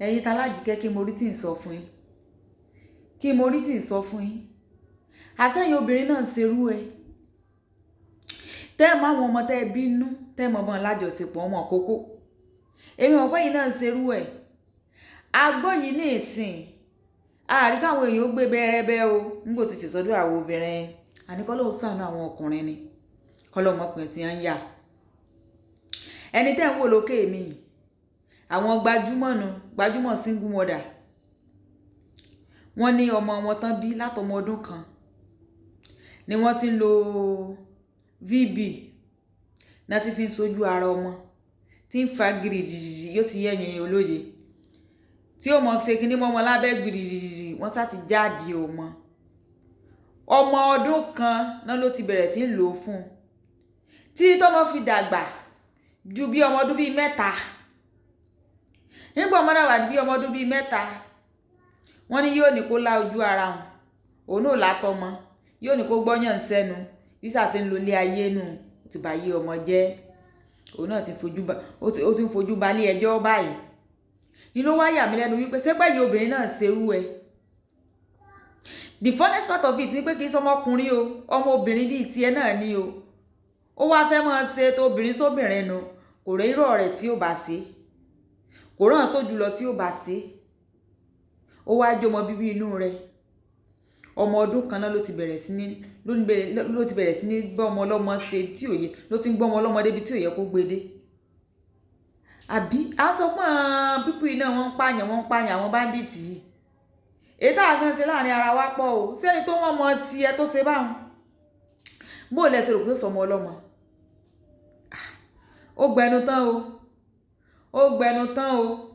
Ẹ̀yin t'Alájíkẹ́, kí mo rí tí ń sọ fún yín? Kí mo rí tí ń sọ fún yín? Àsẹ́yìn obìnrin náà ń ṣerú ẹ. Tẹ́ ẹ mọ àwọn ọmọ tẹ́ ẹ bínú, tẹ́ ẹ mọ bọ́n lájọṣepọ̀ ọmọ kókó. Èmi mọ̀ pé ẹ̀yin náà ń ṣerú ẹ. Agbó yìí ní ìsìn. Àrí káwọn èèyàn ó gbé bẹ́rẹ́bẹ́ o. Nígbò tí fi sọ́dọ̀ àwọn obìnrin. Àní kọ́ lóun ṣàánú àwọn ọkùnrin ni. Kọ́ lọ́mọ ọkùnrin tí ń yà. Ẹni tẹ́ ń wò lókè mi, àwọn gbajúmọ̀ nu, gbajúmọ̀ single mother. Wọ́n ní ọmọ wọn tán bí látọmọ ọdún kan ni wọ́n ti ń lo VB náà ti fi ń sojú ara ọmọ tí ń fa gìrìrìrì, yóò ti yẹ ẹ̀yìn olóye tí ó mọ̀ ṣe kíní mọ́mọ lábẹ́ gìrìrìrì. Wọ́n sá ti jáde ọmọ. Ọmọ ọdún kan náà ló ti bẹ̀rẹ̀ sí ń lò ó fún un tí tọ́mọ fi dàgbà ju bí ọmọ ọdún bíi 3. Nígbà ọmọ dàgbà bí ọmọ ọdún bíi 3, wọ́n ní yóò ní kó lá ojú ara òun, òun náà látọmọ, yóò ní kó gbọ́yàn sẹ́nu. Bí sàṣẹ ń lo ilé ayé nù, ó ti bá yé ọmọ jẹ́. Òun náà ti fojú ba, ó ti ń fojú ba ilé ẹjọ́ báyìí. Ni ló wá yà mí lẹ́nu wípé ṣé pẹ́yì obìnrin náà ṣerú ẹ. The funniest part of it ni pé kì í ṣe ọmọkùnrin o, ọmọ obìnrin bíi tiẹ̀ náà ni o. Ó wá fẹ́ máa ṣe tó obìnrin sóbìnrin nu, kò rí irọ́ rẹ̀ tí ó bá ṣe, kò rán tó jùlọ tí ó bá ṣe. Ó wá jọmọ bíbí inú rẹ̀. Ọmọ ọdún kan náà ló ti bẹ̀rẹ̀ sí ní ló ti bẹ̀rẹ̀ sí ní bá ọmọ ọlọ́mọ ṣe tí ò yẹ, ló ti ń gbọ́ ọmọ ọlọ́mọ débi tí ò yẹ kó gbé dé. Àbí a sọ pé people yìí náà wọ́n ń pààyàn, wọ́n ń pààyàn, àwọn bandit yìí. Èyí táwa gan ṣe láàrin ara wa pọ̀ o. Sẹ́ni tó wọ́n mọ tiẹ̀ tó ṣe báwọn, bó lẹ ṣe rò pé ó sọ ọmọ ọlọ́mọ? Ó gbẹnu tán o, ó gbẹnu tán o.